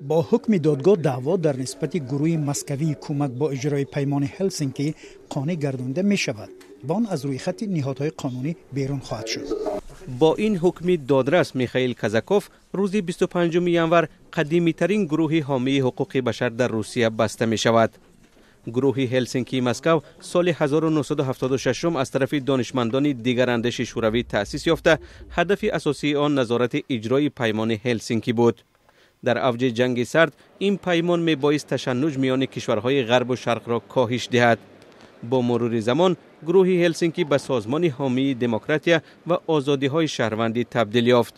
Бо ҳукми додгоҳ даъво дар нисбати гурӯҳи москавии кӯмак бо иҷрои паймони Ҳелсинки қонеъ гардонида мешавад ва он аз рӯйхати ниҳодҳои қонунӣ берун хоҳад шуд. Бо ин ҳукми додрас Михаил Казаков рӯзи 25 январ қадимитарин гурӯҳи ҳомии ҳуқуқи башар дар Русия баста мешавад. Гурӯҳи Ҳелсинкии Москав соли 1976 аз тарафи донишмандони дигарандеши шӯравӣ таъсис ёфта, ҳадафи асосии он назорати иҷрои паймони Ҳелсинкӣ буд. Дар авҷи ҷанги сард ин паймон мебоист ташаннуҷ миёни кишварҳои ғарбу шарқро коҳиш диҳад. Бо мурури замон гурӯҳи Ҳелсинкӣ ба созмони ҳомии демократия ва озодиҳои шаҳрвандӣ табдил ёфт.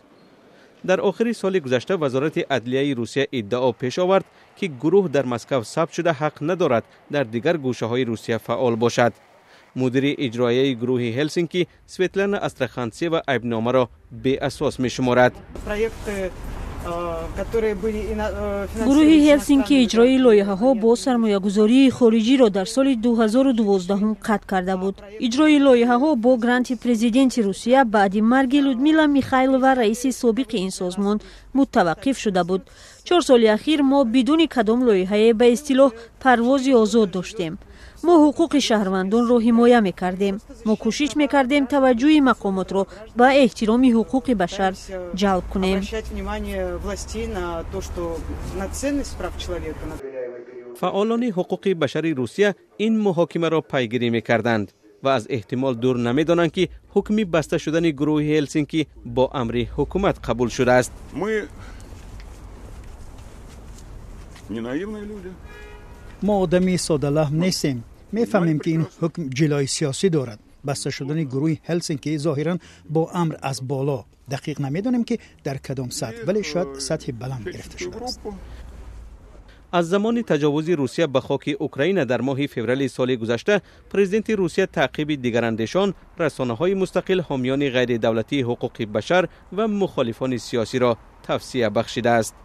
Дар охири соли гузашта вазорати адлияи Русия иддао пеш овард, ки гурӯҳ дар Москав сабт шуда ҳақ надорад дар дигар гӯшаҳои Русия фаъол бошад. Мудири иҷроияи гурӯҳи Ҳелсинкӣ Светлана Астраханцева айбномаро беасос мешуморад. Гурӯҳи Ҳелсинки иҷрои лоиҳаҳо бо сармоягузории хориҷиро дар соли 2012 қатъ карда буд. Иҷрои лоиҳаҳо бо гранти президенти Русия баъди марги Людмила Михайлова, раиси собиқи ин созмон, мутаваққиф шуда буд. 4 соли ахир мо бидуни кадом лоиҳае ба истилоҳ парвози озод доштем. Мо ҳуқуқи шаҳрвандонро ҳимоя мекардем. Мо кӯшиш мекардем таваҷҷӯҳи мақомотро ба эҳтироми ҳуқуқи башар ҷалб кунем. Фаъолони ҳуқуқи башари Русия ин муҳокимаро пайгирӣ мекарданд ва аз эҳтимол дур намедонанд, ки ҳукми баста шудани гурӯҳи Ҳелсинкӣ бо амри ҳукумат қабул шудааст. Мо одами содалаҳм нестем. Мефаҳмем, ки ин ҳукм ҷилои сиёсӣ дорад. Баста шудани гурӯҳи Ҳелсинкӣ зоҳиран бо амр аз боло. Дақиқ намедонем, ки дар кадом сатҳ, вале шояд сатҳи баланд гирифта шудааст. Аз замони таҷовузи Русия ба хоки Украина дар моҳи феврали соли гузашта президенти Русия таъқиби дигарандешон, расонаҳои мустақил, ҳомиёни ғайридавлатии ҳуқуқи башар ва мухолифони сиёсиро тавсия бахшидааст.